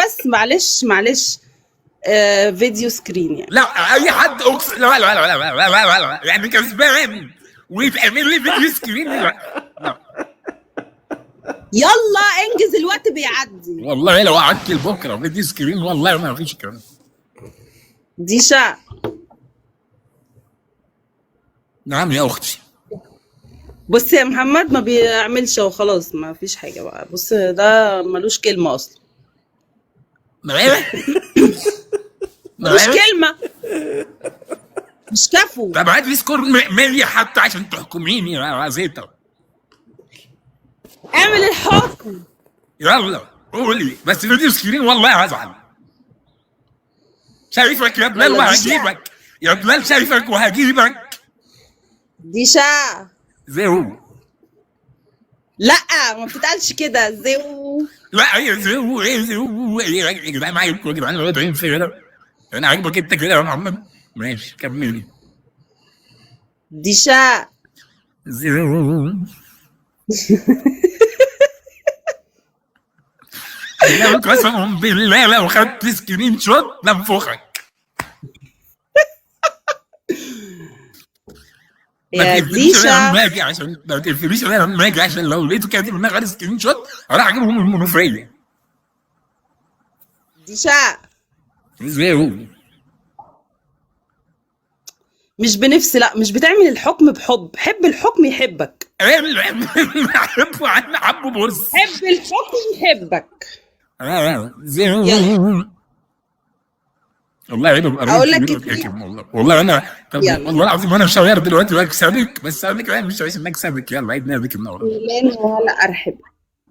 بس معلش معلش، video screen يعني. لا اي حد اقسم، لا لا لا لا لا لا لا، يعني كسبان ويتعمل لي video screen. لا. لا. يلا انجز، الوقت بيعدي. والله لو قعدت لبكرة video screen والله ما فيش كلام. ديشا. نعم يا اختي. بص يا محمد ما بيعملش وخلاص، ما فيش حاجة بقى. بص ده ملوش كلمة اصلا. ملوش كلمة، مش كفو. طب هات لي score 100 حتى عشان تحكميني يا زيتا. اعمل الحكم. يلا قولي بس video screen والله هزعل. شايفك يا بلال وهجيبك يا بلال، شايفك وهجيبك. ديشا زيرو. لا ما بتتقالش كده زيرو. لا هي زيرو، ايه زيرو، ايه يا جدعان؟ عاجبكم يا جدعان الوضع في كده؟ انا عاجبك انت كده يا محمد؟ ماشي كملي. ديشا زيرو. لو قسما بالله لو خدت screenshot لنفخك. يا ديشا ما عشان ما تقفليش عليا لما اجي، عشان لو لقيته كاتب ان انا خدت screenshot هروح اجيبهم من المنوفية. ديشا زيرو. مش بنفس، لا مش بتعمل الحكم بحب. حب الحكم يحبك. حبه حبه بص، حب الحكم يحبك. زيرو. والله عيب. اقول لك والله والله انا، طب والله العظيم انا مش هغير دلوقتي واكسبك، بس انا كمان مش عايز اكسبك. يلا عيد نبيك النهارده. ولا ارحب.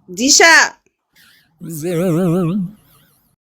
ديشا زيرو.